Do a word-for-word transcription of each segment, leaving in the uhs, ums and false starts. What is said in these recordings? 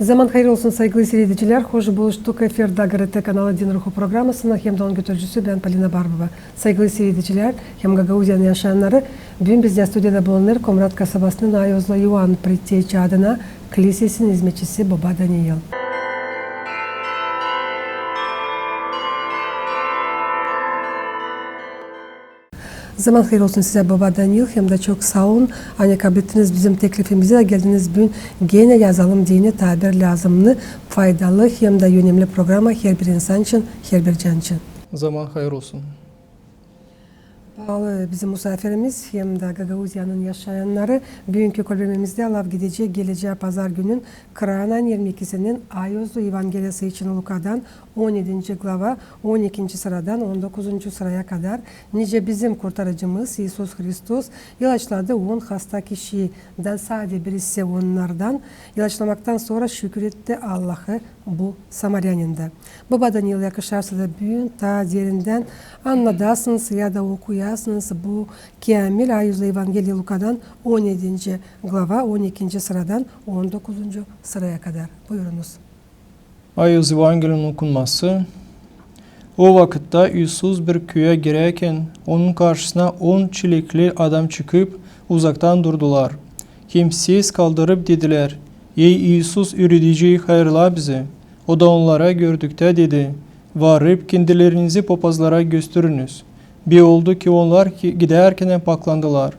Zaman hayır olsun, saygılı siiredicilär. Hoş buluştuk efirdä GRT kanalı Din Ruhu programasında hem dä onun götürücüsü bän, Polina Barbova. Saygılı siiredicilär hem Gagauziyanın yaşayannarı, büün bizdä studiyada bulunêr Komrat kasabasının Ayozlu İvan Preteyçi adına klisesinin izmetçisi boba Daniil. Zaman hayır olsun sizä, boba Daniil, hem dä çok saa olun, ani kablettiniz bizim teklifimizi da geldiniz büün genä yazalım deyni, taa bir lääzımnı, faydalı hem dä önemli programa herbir insan için, herbir can için. Zaman hayır olsun. Paalı bizim musaafirimiz hem dä Gagauziyanın yaşayannarı, büünkü kolbemimizdä laf gidecek gelecää pazar günün, kıraanın irmi ikisinin, Ayozlu Evangeliyası için Lukadan, on edinci glava, on ikinci sıradan on dokuzuncu sıraya kadar, nicä bizim Kurtarıcımız İisus Hristos ilaçladı on hasta kişiyi, da sade birisi onnardan ilaçlamaktan sora şükür etti Allahı bu samaryanin da. Boba Daniil, yakışarsa da büün taa derindän annadasınız ya da okuyasınız bu käämil Ayozlu Evangeliya Lukadan on edinci glava, on ikinci sıradan on dokuzuncu sıraya kadar. Buyurunuz. Ayozlu Evangelinin okunması. O vakıtta İisus bir küüyä girärkän, onun karşısına on çilikli adam çıkıp, uzaktan durdular. Hem ses kaldırıp dedilär: "Ey İisus, üredici, hayırla bizi!" O da onnara gördüktä dedi: "Varıp, kendilerinizi popazlara gösteriniz." Be oldu ki, onnar ki-, gidärkän paklandılar.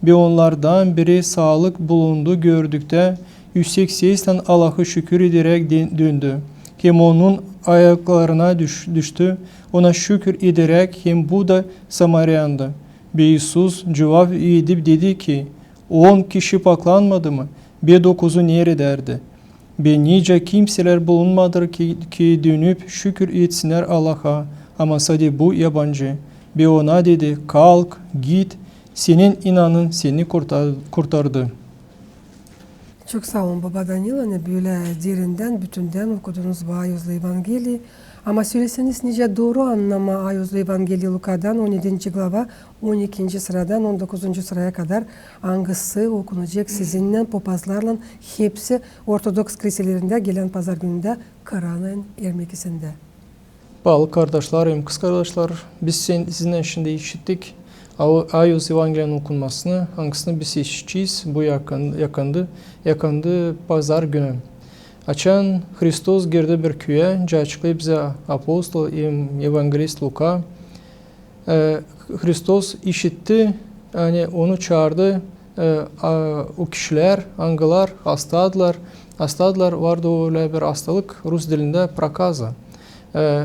Be onnardan biri saalık bulundu gördüktä, üüsek seslän Allahı şükür ederäk dön-, döndü. Hem onun ayaklarına düş-, düştü, ona şükür ederäk, hem bu da samaryandı. Be İisus cuvap edip dedi ki: "On kişi paklanmadı mı? Be dokuzu neredäydi?" Be nicä kimselär bulunmadılar ki, ki dönüp şükür etsinnär Allaha, ama sade bu yabancı. Be ona dedi: "Kalk, git, senin inanın seni kurtar-, kurtardı." Çok saa olun, boba Daniil, ani bölä derindän, bütündän okudunuz bu Ayozlu Evangeliyi. Ama söleseniz, nicä dooru annamaa Ayozlu Evangeliyi Lukadan, on edinci glava, on ikinci sıradan on dokuzuncu sıraya kadar, angısı okunacek sizinnän, popazlarlan, hepsi ortodoks kliselerindä gelän pazar günündä, kıraanın irmi ikisindä. Paalı kardaşlar hem kızkardaşlar, biz sen-, sizinnän şindi işittik A-, Ayozlu Evangelinin okunmasını, angısını biz işitecez bu yakın-, yakındı, yakındı pazar günü. Açan Hristos girdi bir küüyä, nicä açıklêêr bizä apostol hem evangelist Luka, e, Hristos işitti, ani onu çaardı, e, a, o kişilär, angılar hastadılar, hastadılar, vardı ölä bir hastalık, rus dilindä prokaza, e, e,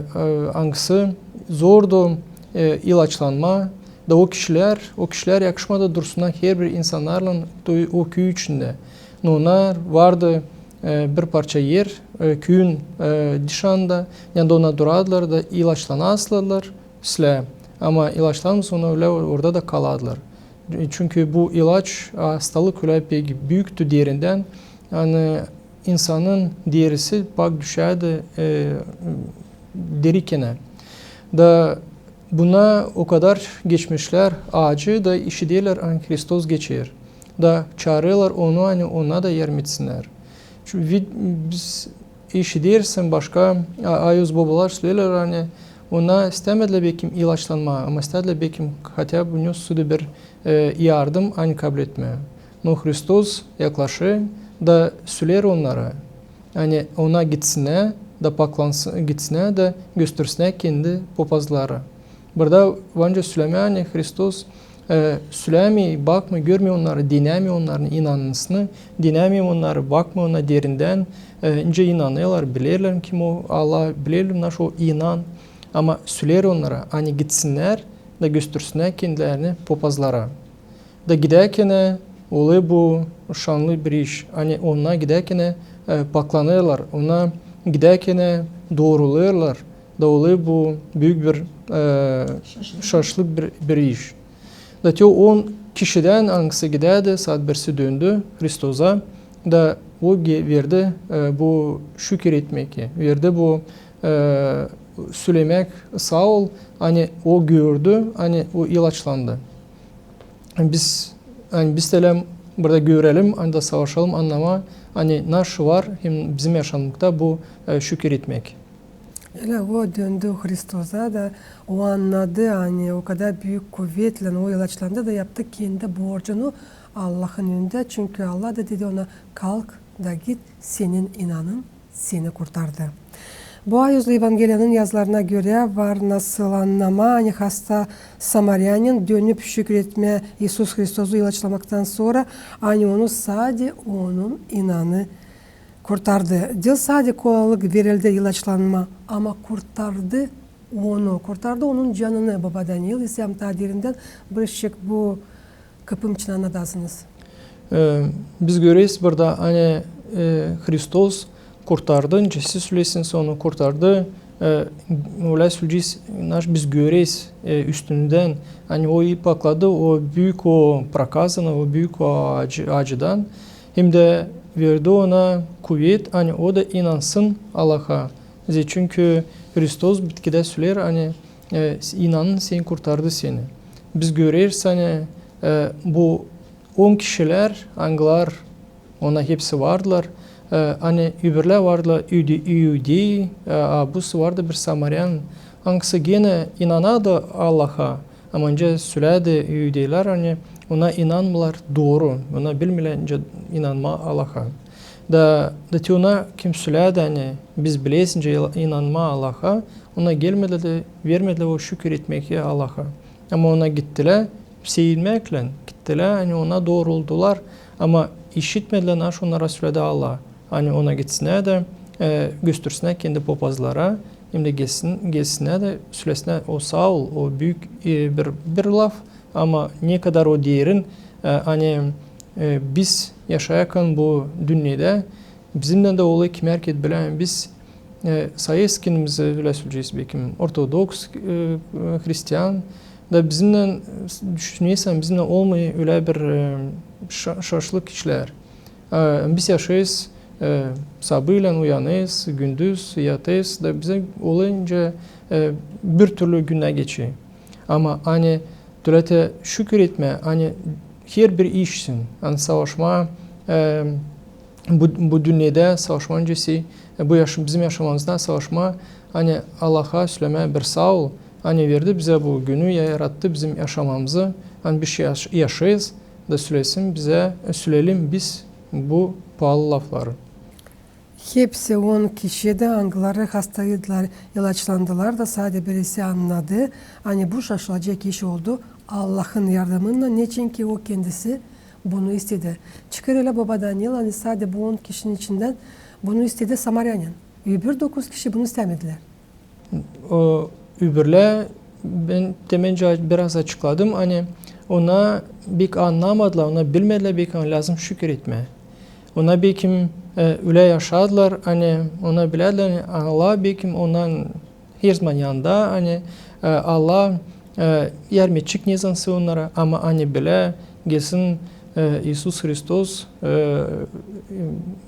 angısı zordu, e, ilaçlanmaa, da o kişilär, o kişilär yakışmadı dursunnar herbir insannarlan o, o küüyün içindä. No onnar vardı, e, bir parça er, e, küüyün, e, dışında, yanında onnar durardılar da ilaçlanasılar, islää. Ama ilaçlanmasa, onnar ölä orada da kalardılar. Çünkü bu ilaç, hastalık ölä pek büüktü derindän, ani insanın derisi pak düşärdi, e, diri kenä. Da buna o kadar geçmişlär acı da işiderlär, ani Hristos geçer. Da çaarêrlar onu, ani ona da yardım etsinnär. Çünkü vid-, biz işideriz başka, a, ayoz bobalar söleerlär, ani onnar istämedilär bekim ilaçlanmaa, ama istädilär bekim хотя бы bu ne suda bir, e, yardım, ani kabletmää. No Hristos yaklaşêr da söleer onnara, ani ona gitsinnär da paklansın, gitsinnär da göstersinnär kendi popazlara. Burada bence sölemää, ani Hristos, e, sölämeer, bakmêêr, görmeer onnarı, denämeer onnarın inanısını, denämeer onnarı, bakmêêr ona derindän, e, nicä inanêrlar, bilerlär, kim o Allah, bilerlär, naşo inan, ama söleer onnara, ani gitsinnär da göstersinnär kendilerini popazlara. Da gidärkenä, olêr bu şanlı bir iş. Ani ona gidärkenä, e, paklanêrlar, ona gidärkenä doorulêrlar, da olêr bu büük bir, e, şaşlık bir, bir iş. Da te o on kişidän angısı gidärdi, saat birisi döndü Hristosa, da o ge-, verdi, e, bu şükür etmäk, verdi bu, e, sölemäk saa ol, ani o gördü, ani o ilaçlandı. Biz, ani biz telä burada görelim, ani da savaşalım annamaa, ani naşı var hem bizim yaşamakta bu, e, şükür etmäk. Ölä o döndü Hristosa da, o annadı, ani o kadar büük kuvetlän o ilaçlandı da yaptı kendi borcunu Allahın önündä, çünkü Allah da dedi ona: "Kalk da git, senin inanın seni kurtardı." Bu ayüzlü Evangeliyanın yazılarına görä var nasıl annama, ani hasta samaryanin dönüp şükür etmää İisus Hristosu ilaçlamaktan sora, ani onu sade onun inanı kurtardı. Diil sade kolaylık verildi ilaçlanmaa, ama kurtardı onu, kurtardı onun canını. Baba Daniil, isän taa derindän birazçık bu kıpım için annadasınız. E, biz göreriz burada, ani, e, Hristos kurtardı, nicä siz söleyäsiniz, onu kurtardı. E, ölä söleyecez, naş-, biz göreriz, e, üstündän, ani o pakladı o büük o prokazanı, o büük o acı-, acıdan. Hem dä verdi ona kuvet, ani o da inansın Allaha. Ze-, çünkü Hristos bitkidä söleer, ani, e, inanın seni kurtardı seni. Biz göreriz, ani, e, bu on kişilär, angılar, ona hepsi vardılar, e, ani öbürlär vardılar iudi-, iudey, e, a busu vardı bir samaryan, angısı genä inanardı Allaha, ama nicä söledi iudeylär, ani ona inanmêêrlar dooru, ona bilmeerlär nicä inanmaa Allaha. Da, da te ona kim söledi, ani biz bileriz nicä inanmaa Allaha, ona gelmedilär da vermedilär o şükür etmäk Allaha. Ama ona gittilär, sevinmäklän gittilär, ani ona dooruldular, ama işitmedilär, naşey onnara söledi Allah. Ani ona gitsinnär dä, e, göstersinnär kendi popazlara, hem dä gelsin-, gelsinnär dä sölesinnär, o saa ol, o büük, e, bir, bir laf, ama ne kadar o derin, e, ani, e, biz yaşayarkan bu dünnedä, bizimnän dä olêr kimär ki bilä, biz, e, sayêrız kendimizi, ölä söleyecez, bekim ortodoks, e, e, hristian, da bizimnän, e, düşünersän, bizimnän olmêêr ölä bir, e, şa-, şaşlık işlär. E, biz yaşêêrız, e, sabıylän uyanêrız, gündüz yatêrız, da bizä olêr nicä, e, bir türlü günnär geçer. Ama ani tölä te şükür etmää, ani herbir iş için, ani savaşmaa, e, bu, bu dünnedä savaşmaa nicä, e, bu yaş-, bizim yaşamamızda savaşmaa, ani Allaha sölemää bir saa ol, ani verdi bizä bu günü, yarattı bizim yaşamamızı, ani biz yaş-, yaşêêrız, da sölesin bizä, e, söleyelim biz bu paalı lafları. Hepsi on kişi dä, angıları hastaydılar, ilaçlandılar da, sade birisi annadı, ani bu şaşılacek iş oldu Allahın yardımınnan, neçinki o kendisi bunu istedi. Çıkêr ölä, baba Daniil, ani sade bu on kişinin içindän bunu istedi samaryanin. Öbür dokuz kişi bunu istämedilär. O öbürlär, bän demin biraz açıkladım, ani ona bek annamadılar, ona bilmedilär bek, ani lääzım şükür etmää. Ona bekim, e, ölä yaşadılar, ani ona bilärlär, ani Allah bekim ondan her zaman yanında, ani, e, Allah, e, yardım edecek nezansın onnara, ama ani bilä, gelsin, e, İisus Hristos, e,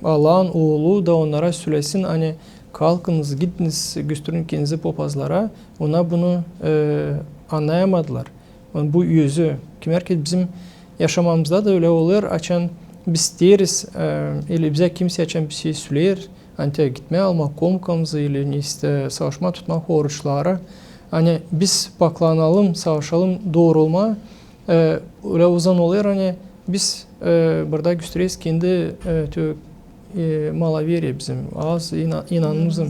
Allahın Oolu da onnara sölesin, ani kalkınız, gidiniz, gösterin kendinizi popazlara. Ona bunu, e, annayamadılar. Bu özü, kimär ki bizim yaşamamızda da ölä olêr, açan biz isteeriz, e, ili bizä kimsey açan bir şey söleer, ani te gitmää almaa komkamızı ili ne ise savaşmaa tutmaa oruçları. Ani biz paklanalım, savaşalım doorulmaa, e, ölä o zaman olêr, ani biz, e, burada göstereriz kendi, e, tö-, e, маловерие bizim, az ina-, inanımızı,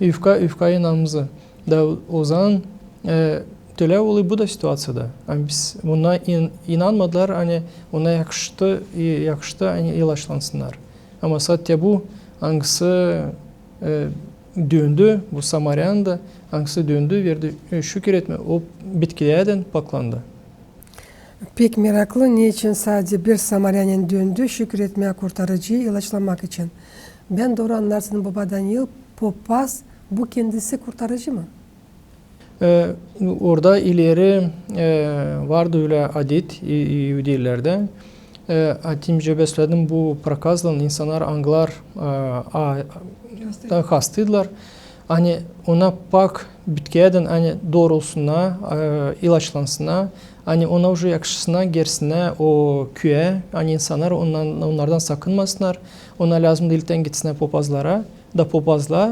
üfka, üfka inanımızı. Da o zaman, e, tölä olêr bu da situaţiyada. Ani biz buna in-, inanmadılar, ani ona yakıştı, e, yakıştı, ani ilaçlansınnar. Ama sade bu, angısı, e, döndü, bu samaryan da, angısı döndü, verdi, e, şükür etmää, o bitkilerdän paklandı. Pek meraklı, neçin sade bir samaryanin döndü şükür etmää Kurtarıcıyı ilaçlamak için? Bän dooru annarsam, baba Daniil, popaz bu kendisi Kurtarıcı mı? E, orada ileri, e, vardı ölä adet i-, iudeylerdä. E, atim cebesledim bu prokazlan insannar, angılar, e, a-, hastaydılar. ani ona pak bitkiyädän, ani doorulsunnar, e, ilaçlansınnar, ani ona uje yakışsınnar, gelsinnär o küüyä, ani insannar ondan, onnardan sakınmasınnar, ona lääzım diil gitsin popazlara, da popazlar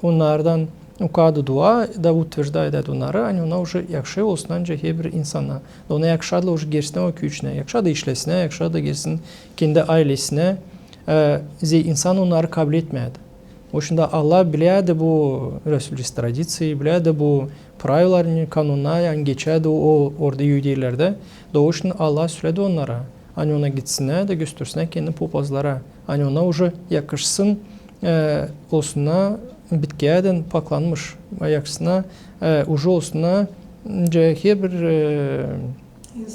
onnardan okuyêr dua, da utvrjtêr onnarı, ani ona uje yakışêr olsun, ani herbir insannar. Da ona yakışêr da uje gelsin o küüyä, yakışêr da işlesin, yakışêr da gelsin kendi aylesinä, e, zerä insan onnarı kabletmeer. O şindi Allah biler da bu, resulcesi tradiţiya, biler da bu pravilaları, kanunnar, ani geçärdi o orada iudeylerdä. Da o şindi Allah söledi onnara, ani ona gitsinnär da göstersinnär kendini popazlara, ani ona uje yakışsın, e, olsunnar bitkiyädän paklanmış, yakışsınnar, e, uje olsunnar, nicä herbir, e,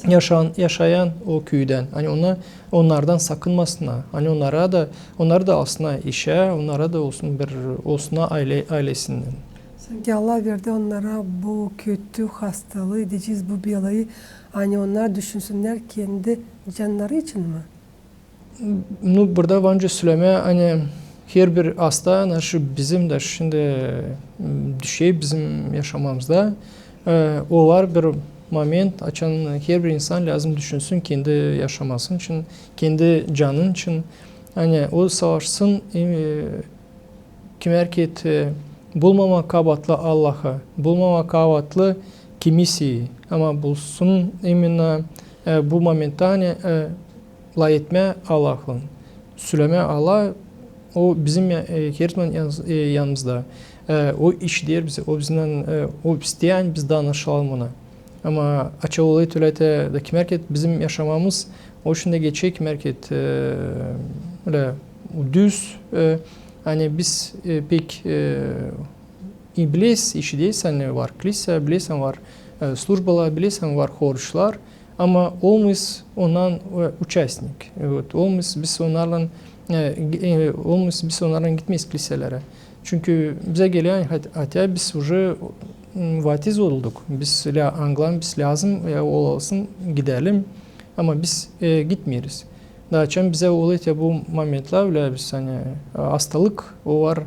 yaşan, yaşayan o küüdän, ani ona, onnardan sakınmasınnar, ani onnara da, onnarı da alsınnar işä, onnara da olsun bir, olsunnar aylesindän. Sanki Allah verdi onnara bu kötü hastalıı, deyecez, bu belayı, ani onnar düşünsünnär kendi cannarı için mi? Nu, burada var nicä sölemää, ani herbir asta, nasıl bizim dä şindi, m, düşey bizim yaşamamızda, e, olar bir moment, açan herbir insan lääzım düşünsün kendi yaşaması için, kendi canı için. Ani o savaşsın, e, kimär ki, e, bulmamaa kabaatlı Allahı, bulmamaa kabaatlı kimiseyi, ama bulsun imenä, e, bu momentta, ani, e, lafetmää Allahlan, sölemää Allah, o bizim ya-, e, herzaman yan-, e, yanımızda. E, o işider bizi, o bizimnän, e, o isteer, ani biz danışalım ona. Ama açan olêr tölä te, da kimär ki bizim yaşamamız, o şindi geçer kimär ki, e, ölä düz, e, ani biz, e, pek, e, i bileriz, işideriz, ani var kliser, bileriz, ani var, e, službalar, bileriz, ani var horuşlar, ama olmêêrız ondan, e, uçastnik. E, вот, olmêêrız biz onnarlan, e, g-, e, olmêêrız biz onnarlan gitmeeriz kliserlerä. Çünkü bizä geler, ani hat-, hatya biz uje, m, vatiz olduk. Biz lä-, angılan, biz lääzım, e, olalım, gidelim. Ama biz, e, gitmeeriz. Da açan bizä olêr te bu momentlar, ölä biz, ani, e, astalık, o var,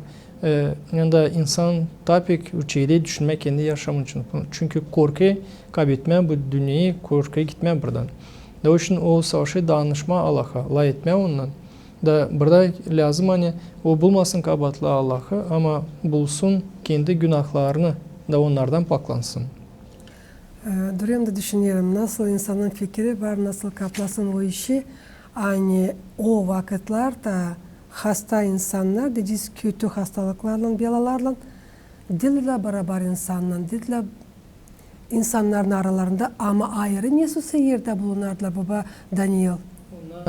e, yanında insan taa pek uçay düşünmää kendi yaşamı için. Çünkü korkêr kabletmää bu dünneyä, korkêr gitmää buradan. Da o için o savaşêr danışmaa Allaha, lafetmää ondan. Da burada lääzım, ani o bulmasın kabaatlı Allahı, ama bulsun kendi günahlarını, da onnardan paklansın. E, durêrım da düşünerim, nasıl insanın fikiri var, nasıl kaplasın o işi, ani o vakıtlarda hasta insannar, deyecez, kötü hastalıklarlan, belalarlan, diildilär barabar insannan, diildilär insannarın aralarında, ama ayırı nesoy erdä bulunardılar, baba Daniil?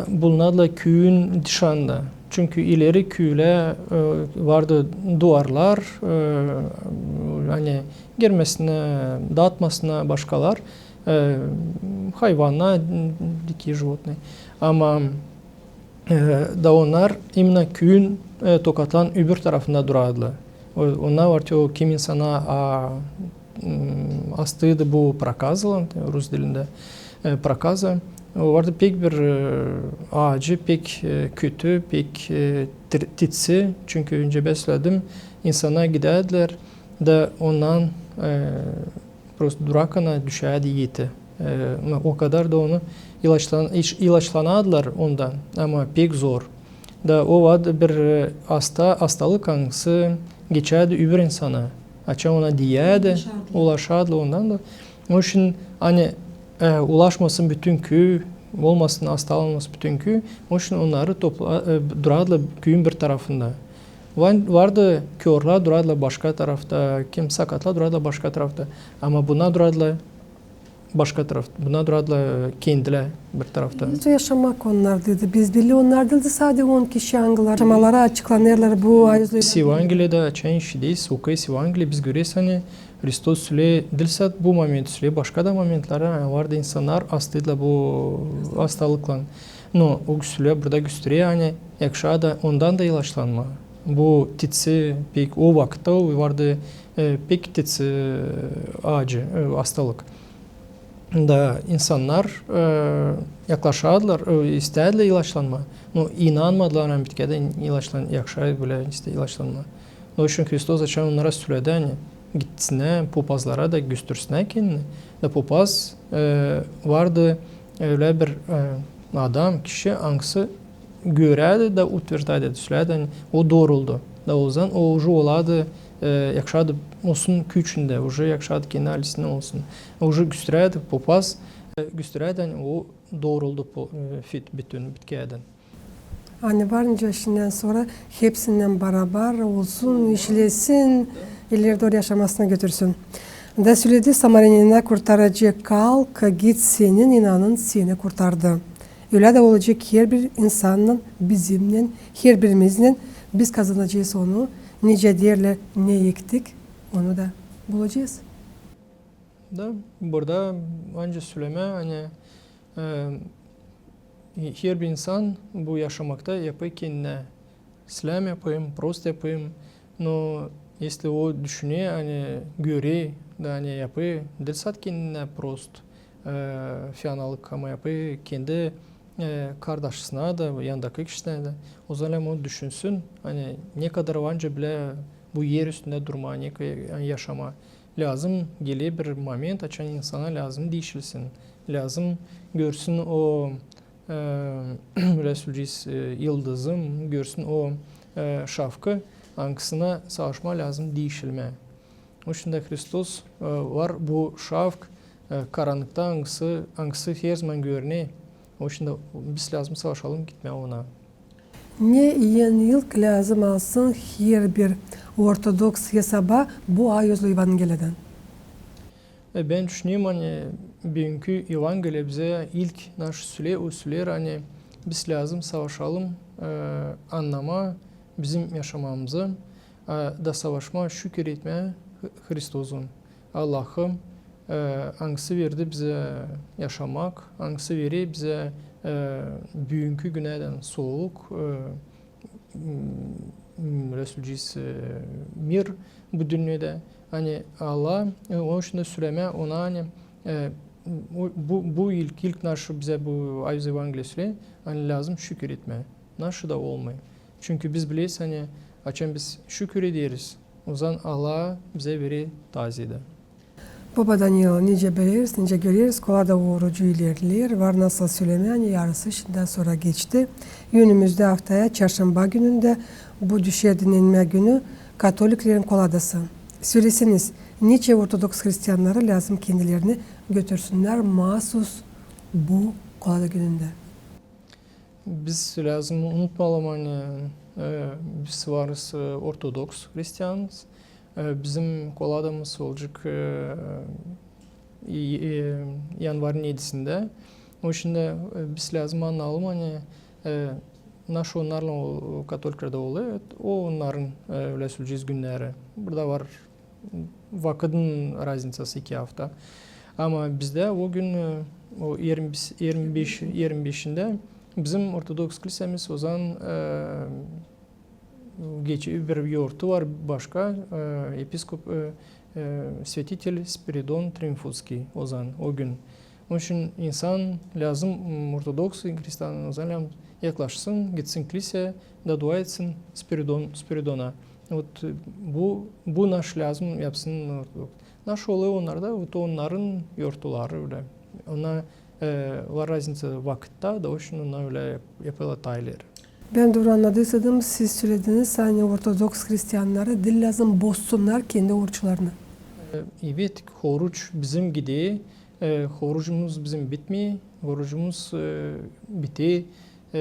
Bulunardılar küüyün dışında. Çünkü ileri küülä, e, vardı duvarlar, e, ani girmesin, e, daatmasın başkalar, e, hayvannar, diki животные. Ama, e, da onnar imenä küüyün, e, tokatlan öbür tarafında durardılar. O, onnar var te, o kim insana, a, m, astıydı bu prokazalan, rus dilindä, e, prokaza. O vardı pek bir, e, acı, pek, e, kötü, pek, e, tir-, titsi. Çünkü öncä bän söledim, insannar gidärdilär da ondan, e, prosto durakana düşärdi eti. E, o kadar da onu ilaçlan-, iş-, ilaçlanardılar ondan, ama pek zor. Da o vardı bir, e, asta-, astalık, angısı geçärdi öbür insana. Açan ona deyärdi, ulaşardı ondan da. Onun için, ani, e, ulaşmasın bütün küüy, olmasın, astalanmasın bütün küüy, onun için onnarı topla-, e, durardılar küüyün bir tarafında. Var-, vardı körlär, durardılar başka tarafta, kim sakatlar, durardılar başka tarafta. Ama bunnar durardılar başka tarafta. Bunnar durardılar, e, kendilär bir tarafta. Nasıl yaşamak onnardaydı? Biz belli onnardaydı sade on kişi, angıları yaşamaları açıklanêrlar bu ayuzlu. Biz Evangeliyada açan işi deyilsä, okuyêrız Evangeliyi, biz göreriz, ani Hristos söleer, diil sade bu moment söleer, başka da momentlarda, ani vardı insannar astıydılar bu astalıklan. No, o söleer, burada gösterer, ani yakışêr da ondan da ilaçlanmaa. Bu titsi, pek o vakıtta o vardı, e, pek titsi, e, acı, e, astalık. Da insannar, e, yaklaşardılar, e, istärdilär ilaçlanmaa. No, inanmadılar, ani bitkiyädän ilaçlan-, yakışêr bölä, işte, ilaçlanmaa. Onun için Hristos açan onnara söledi, ani gitsinnär popazlara da göstersinnär kendini. Da popaz, e, vardı ölä bir, e, adam, kişi, angısı görärdi da utvertärdi, sölärdi, ani o dooruldu. Da ozaman o uje olardı, e, yakışardı olsun küçündä, uje yakışardı kendi aylesindä olsun. Uje gösterärdi, popaz, e, gösterärdi, ani o dooruldu po-, e, fit-, bütün bitkerdän. Ani var nicä şindän sora hepsindän barabar olsun, işlesin, ileri dooru yaşamasına götürsün. Da söledi samaryanina kurtarıcı: "Kalk, git, senin inanın seni kurtardı." Ölä dä olacek herbir insannan, bizimnän, herbirimiznän, biz kazanacez onu, nicä deerlär, ne ektik, onu da bulacez. Da burada ancak sölemää, ani, e, herbir insan bu yaşamakta yapêr kendinä. İslää yapayım, prost yapayım. No, если o düşüner, ani görer, da ani yapêr diil sade kendinä prost, e, fianalık, ama yapêr kendi, e, kardaşısına da, yandakı kişisinä dä. Ozaman o düşünsün, ani ne kadar var nicä bilä bu er üstündä durmaa, ne kadar, ani yaşamaa. Lääzım geler bir moment, açan insana lääzım diişilsin. Lääzım görsün o, e, ölä söleyecez, e, yıldızı, görsün o, e, şafkı, angısına savaşmaa lääzım diişilmää. Onun için dä Hristos, e, var bu şafk, e, karannıkta, angısı, angısı herzaman görüner. Onun için dä biz lääzım savaşalım gitmää ona. Ne enilik lääzım alsın herbir ortodoks hesaba bu auzlu Evangeliyadän? E, bän düşünerim, ani büünkü Evangeliya bizä ilk naşı söleer, o söleer, ani biz lääzım savaşalım, e, annamaa bizim yaşamamızı, e, da savaşmaa şükür etmää Hri-, Hristosun, Allahı, e, angısı verdi bizä yaşamak, angısı verer bizä, e, büünkü günädän sooluk, e, m-, m-, ölä söleyecez, e, mir bu dünnedä. Ani Allah, e, onun için dä sölemää ona, ani, e, bu, bu, bu ilk, ilk naşı bizä bu auzlu Evangeliya söleer, ani lääzım şükür etmää. Naşı da olmêêr. Çünkü biz bileriz, ani açan biz şükür ederiz, ozaman Allah bizä verer taa ziyada. Baba Daniil, nicä bileriz, nicä göreriz, kolada orucu ilerleer, var nasıl sölemää, ani yarısı şindän sora geçti. Önümüzdä aftaya, çarşamba günündä, bu düşer dinlenmä günü, katoliklerin koladası. Söleseniz, nicä ortodoks hristiyannarı lääzım kendilerini götürsünnär maasuz bu kolada günündä? Biz lääzım unutmayalım, ani, e, biz varız, e, ortodoks hristiyanız. E, bizim koladamız olacek, e, e, e, yanvarın edisindä. Onun için dä, e, biz lääzım annayalım, ani, e, naşı onnarlan o, o katoliklarda olêr, o onnarın, e, ölä söleyecez günneri. Burada var vakıdın raznicası iki afta. Ama bizdä o gün, e, o irmi beş, irmi beş, irmi beşindä bizim ortodoks klisemiz ozaman, e, geçer, bir yortu var başka, e, episkop, e, e, svetitelj Spiridon Triumfutskij ozaman o gün. Onun için insan lääzım, m, ortodoks hristiyan ozaman lääzım yaklaşsın, gitsin kliseyä da dua etsin Spiridon, Spiridona. Вот, e, bu, bu naşı lääzım yapsın ortodoks. Naşı olêr onnarda, вот, onnarın yortuları ölä. Ona, e, var raznica vakıtta da, onun için ona ölä yap-, yapêrlar taa ileri. Bän dooru annadıydım, siz sölediniz, ani ortodoks hristiyannarı diil lääzım bozsunnar kendi oruçlarını. E, evet, oruç bizim gider, e, orucumuz bizim bitmeer, orucumuz, e, biter, e,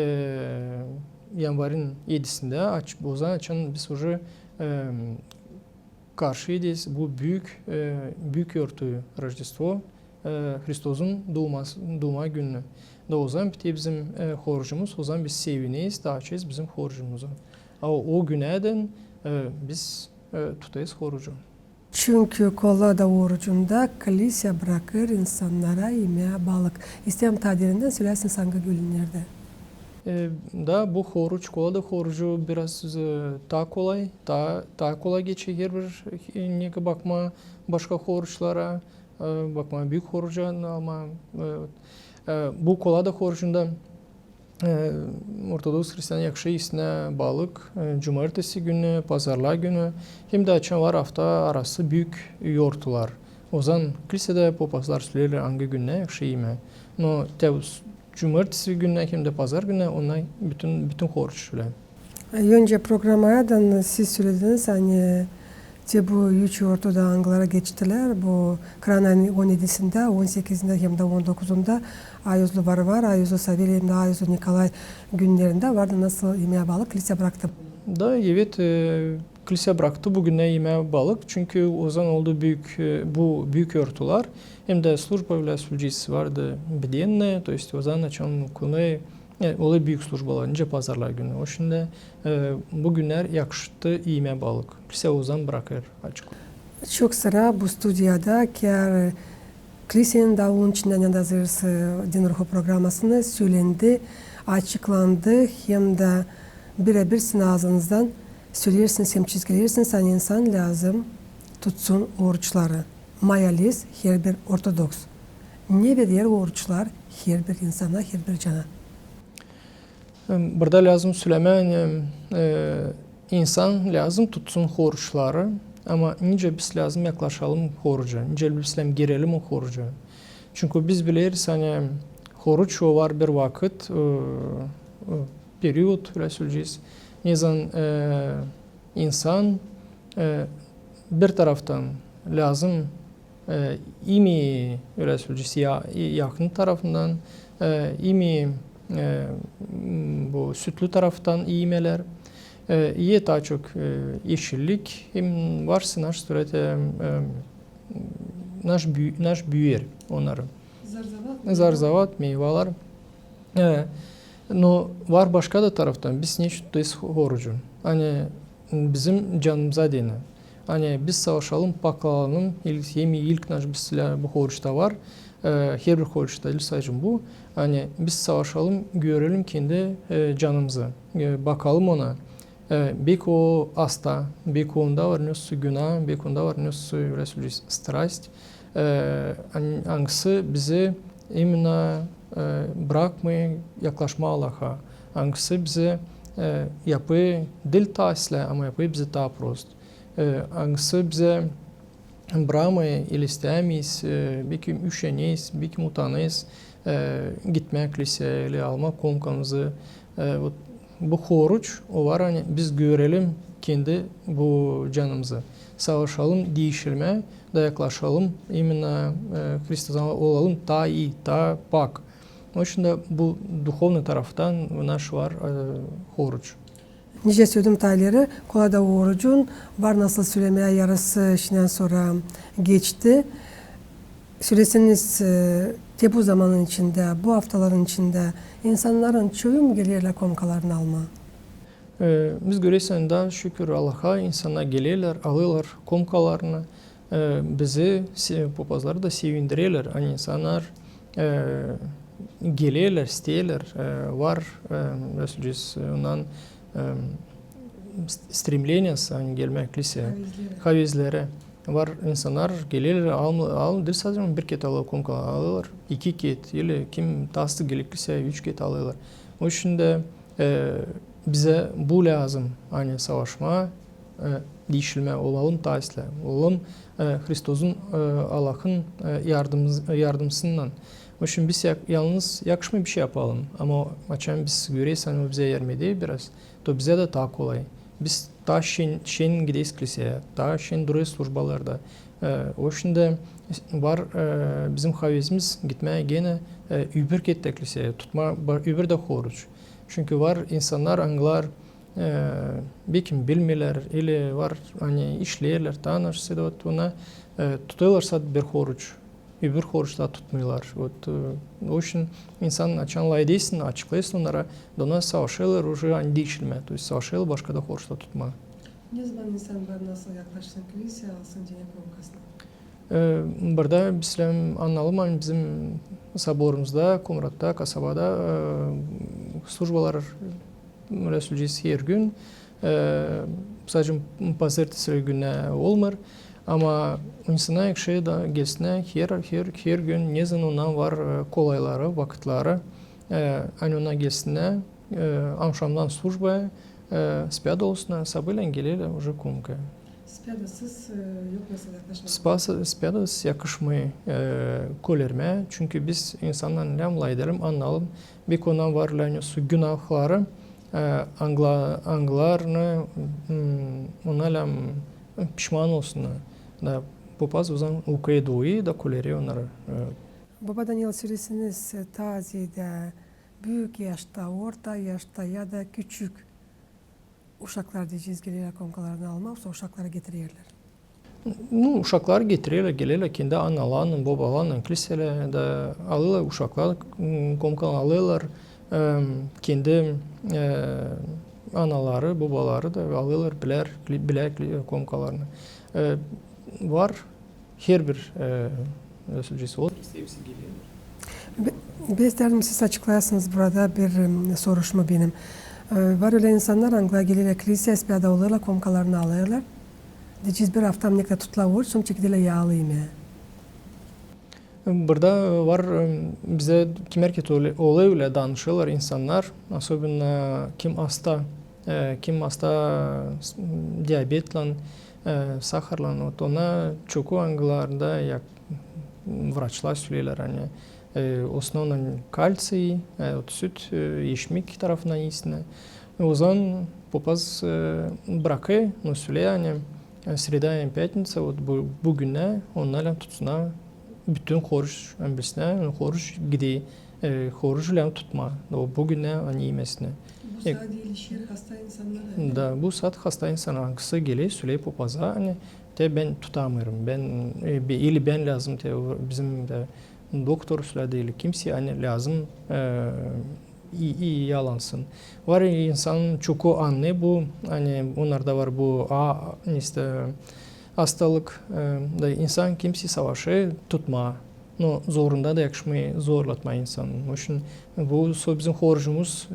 yanvarın edisindä, aç-, ozaman açan biz uje, e, karşıyız bu büük, e, büük yortuyu, Rojdestvo, e, Hristosun duuması, duuma gününü. Da ozaman biter bizim, e, orucumuz, ozaman biz sevineriz da açêrız bizim orucumuzu. A o, o günädän, e, biz, e, tutêrız orucu. Çünkü kolada orucunda klisä brakêr insannara imää balık. İsteerim taa derindän söläsiniz, angı günlerdä. E, da bu oruç, kolada orucu biraz, e, taa kolay, taa, taa kolay geçer herbir, e, nege bakmaa başka oruçlara, e, bakmaa büük oruca, ama, e, e, bu kolada orucunda E, ortodoks hristian yahşı iisinä balık, e, cumartesi günü, pazarlar günü, hem dä açan var afta arası büük yortular. Ozan klisedä popazlar söleerlär, angı günnä yahşı iimää. No te s-, cumartesi günnä hem dä pazar günnä onnar bütün, bütün horuç sölää. Öncä programadan siz sölediniz, ani te bu üç yortuda, angıları geçtilär, bu Kıran ayın on edisindä, on sekizindä hem dä on dokuzunda Ayozlu Varvara, Ayozlu Savelya hem dä Ayozlu Nikolay günnerindä vardı nasıl iimää balık, klisä braktı. Da, evet, e, klisä braktı bu günnä iimää balık, çünkü ozan oldu büük, e, bu büük yortular, hem dä slujba, ölä söleyecez, vardı bdennaya, to jest ozan açan konu, e, olêr büük slujbalar, nicä pazarlar günü. O şindi, e, bu günnär yakıştı iimää balık. Klisä ozan brakêr açık. Çok sıra bu studiyada kär klisenin davulun içindä, ne dä zırsı Din Ruhu programasını sölendi, açıklandı, hem dä birebir sizin aazınızdan söleersiniz hem çizgileersiniz, ani insan lääzım tutsun oruçları. Mayaliz herbir ortodoks. Ne verer oruçlar herbir insana, herbir cana? Burada lääzım sölemää, ani, e, insan lääzım tutsun horuçları, ama nicä biz lääzım yaklaşalım horuca, nicä biz lääzım girelim o horuca. Çünkü biz bileriz, ani horuç o var bir vakıt, e, e, period, ölä söleyecez, nezaman, e, insan, e, bir taraftan lääzım, e, iimeer, ölä söleyecez, ya-, yakın tarafından, e, iimeer, e, m, bu sütlü taraftan iimeerlär, e, iimeer taa çok, e, eşillik, hem var sinaş surette, e, naş büü-, naş büüyer onnarı. Zarzavat, meyvalar. E, no var başka da taraftan, biz neçin tutêrız horucu? Ani bizim canımıza deyni. Ani biz savaşalım, pak olalım, ilk, hem ilk naş biz bu horuçta var, e, herbir horuçta, diil sade bu, ani biz savaşalım, görelim kendi, e, canımızı, e, bakalım ona. E, beki o asta, beki onda var nesä günah, beki onda var nesä, ölä söleyecez, strast, e, an-, angısı bizi imenä, e, brakmêêr yaklaşmaa Allaha, angısı bizi, e, yapêr diil taa islää, ama yapêr bizi taa prost. E, angısı bizi brakmêêr, ili istämeeriz, e, beki üşeneriz, beki utanêrız, e, gitmää kliseyä, ili almaa komkamızı. E, vot, bu horuç, o var, ani biz görelim kendi bu canımızı. Savaşalım diişilmää, da yaklaşalım imenä, e, Hristosa, olalım taa ii, taa pak. O şindi bu duhovnıy taraftan naş var, e, horuç. Nicä söledim taa ileri, kolay da orucun var, nasıl sölemää, yarısı şindän sora geçti. Söleseniz, e, te bu zamanın içindä, bu aftaların içindä insannarın çoyu mu gelerlär komkalarını almaa? E, biz göreriz, ani taa şükür Allaha, insannar gelerlär, alêrlar komkalarını. E, bizi se-, popazları da sevindirerlär, ani insannar, e, gelerlär, isteerlär, e, var, e, nasıl deyecez, ondan, e, st-, стремление, ani gelmää kliseyä. Havezleri. Havezleri. Var insannar gelerlär, alm-, alm-, diil sade bir ket alêr komka, alêrlar iki ket, ili kim taa sık geler kliseyä, üç ket alêrlar. O şindi, e, bizä bu lääzım, ani savaşmaa, e, diişilmää, olalım taa islää, olalım, e, Hristosun, e, Allahın, e, yardımız-, yardımısınnan. O şindi biz ya-, yalnız yakışmêêr bişey yapalım, ama açan biz göreriz, ani o bizä yardım eder biraz, to bizä dä taa kolay. Biz taa şen, şen gideriz kliseyä, taa şen durêrız slujbalarda. E, o şindi var, e, bizim havezimiz gitmää genä, e, öbür ket dä kliseyä, tutmaa ba-, öbür dä horuç. Çünkü var insannar, angılar e, beki bilmeerlär, ili var, ani işleerlär, taa naşey, da vot ona, e, tutêrlar sade bir horuç, öbür horuç taa tutmêêrlar. Vot, e, o şindi insan açan lafedecin, açıklayêrsın onnara, da onnar savaşêrlar uje, ani diişilmää, to jest savaşêrlar başka da horuçta tutmaa. Ne zaman insan var nasıl yaklaşsın kliseyä, alsın deyni komkasını? E, burada bizlär annayalım, ani bizim soborumuzda, Komratta, kasabada, e, slujbalar, ölä söleyecez, her gün. E, sade pazartesi günü olmêêr. Ama insannar şey da gelsinnär her, her, her gün, ne zaman onnan var, e, kolayları, vakıtları. E, ani ona gelsinnär, e, amşamdan slujba, e, spyada olsunnar, sabaalän gelerlär uje Komkaya. Spyadasız, e, yok nasıl yaklaşmak. Spyada-, spyadasız yakışmêêr, e, kölermää, çünkü biz insannar lääzım lafedelim, annayalım, bir konuda var lääzım günahları, e, angıla-, angılarını, m, ona lääzım pişman olsunnar. Da popaz o zaman okuêr duayı da kölerer onnarı. E. Boba Daniil, söleesiniz, e, taziyedä büük yaşta, orta yaşta ya da küçük uşaklar deyecez, gelerlär komkalarını almaa, yoksa uşakları getirerlär? Nu, uşakları getirerlär, gelerlär kendi analarınnan, bobalarınnan kiliselää da alêrlar uşakları, m, komkalarını alêrlar, em, kendi, e, anaları, bobaları da alêrlar bilär, bilär komkalarını. E, var herbir, e, nasıl deyecez, o. Be-, bän isteerim, siz açıklayasınız burada bir, em, soruşma benim. E, var ölä insannar, angıları gelerlär kiliselää, spyada olêrlar, komkalarını alêrlar. Deyecez, bir afta mı neredä tutulêr oruç, sora çekerlär yaalı imää. Burada var, em, bizä kim erkek olêr, ölä danışêrlar insannar, особенно kim asta, e, kim asta s-, diabetlän, e, saharlan, вот, ona çoku angılarında ya, vraçlar söleerlär, ani, e, osnovno kalţiy, e, вот, süt, e, eşmek tarafından iisinnär. O zaman popaz, e, brakêr, nu, söleer, ani, e, sreda hem pятница, вот, bu, bu günnär onnarlan tutsunnar bütün oruç, ani bilsinnär, oruç gider, e, orucu lääzım tutmaa, o bu günnär ani imesinnär. Bu saat diil şer hasta insannara. Da, bu saat hasta insannar, angısı geler, söleer popaza, ani, te bän tutamêêrım, bän, e, bi-, ili bän lääzım, te bizim dä doktor söleer, da ili kimsey, ani lääzım, e, i-, i-, yaalansın. Var insan çoku annêêr bu, ani onnarda var bu, a, neysä, astalık, e, da insan kimsey savaşêr tutmaa. No, zorunda da yakışmêêr zorlatmaa insanı. Onun için bu so-, bizim orucumuz,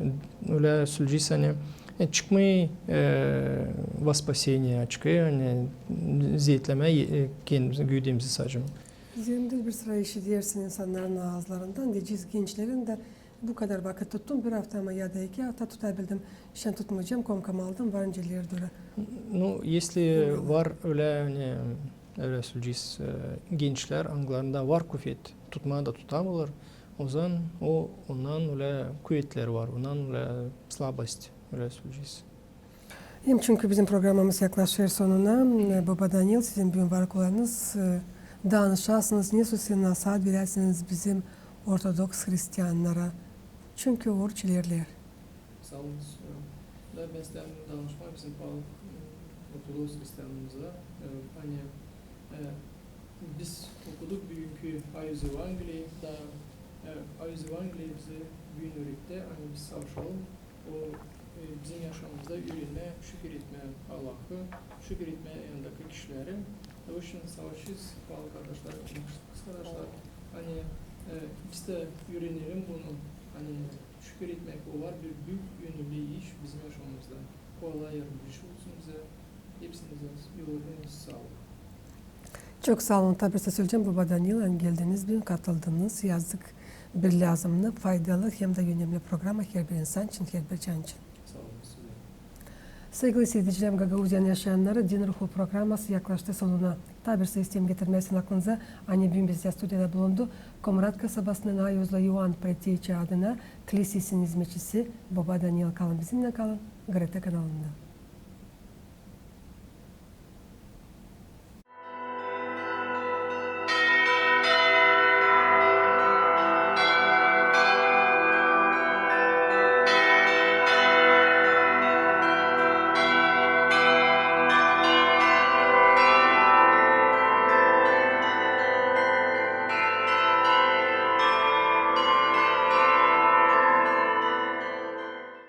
ölä söleyecez, ani, e, çıkmêêr, e, во спасение, çıkêr, ani, zeetlemää, e, kendimizi, güüdemizi sade. Zerä bir sıra işidersin insannarın aazlarından, deyecez, gençlerin dä bu kadar vakıt tuttum, bir afta mı ya da iki afta tutabildim, şindi tutmayacam, komkamı aldım, var nicä ileri dooru. Nu, если var ölä, ani, ölä söleyecez, e, gençlär, angılarında var kuvet, tutmaa da tutamêêrlar, o zaman o, ondan ölä kuvetleri var, ondan ölä слабость, ölä söleyecez. Hem çünkü bizim programamız yaklaşêr sonuna, e, Boba Daniil, sizin büün var kolayınız, e, danışasınız, ne sözlär, nasaat veräsiniz bizim ortodoks hristiyannara. Çünkü oruç ilerleer. Saa olun. Da bän isteerim danışmaa bizim paalı, e, ortodoks hristiyannarımıza, e, ani, e, biz okuduk büünkü Ayuz Evangeliyi, da, e, Ayuz Evangeliyi bizä büün üüretti, ani biz savaşalım o, e, bizim yaşamamızda üürenmää şükür etmää Allahı, şükür etmää yanındakı kişileri. Onun için savaşacez, paalı kardaşlar, kız kardaşlar, ani, e, biz dä üürenelim bunu, ani şükür etmää, o var bir büük önemli iş bizim yaşamamızda. O Allah yardımcı olsun bizä. Hepsinizä yollarınız saa olun. Çok saa olun. Taa bir sä söleyecäm, Boba Daniil, ani geldiniz büün, katıldınız, yazdık bir lääzımnı, faydalı hem dä önemli programa herbir insan için, herbir can için. Saa olun sizä. Saygılı siiredicilerim, Gagauziyanın yaşayannarı, Din ruhu programası yaklaştı sonuna. Taa bir sä isteerim getirmää sizin aklınıza, ani büün bizdä studiyada bulundu Komrat kasabasının ayuzlu Ioan Preteçi adına klisesinin izmetçisi Boba Daniil. Kalın bizimnän, kalın GRT kanalında.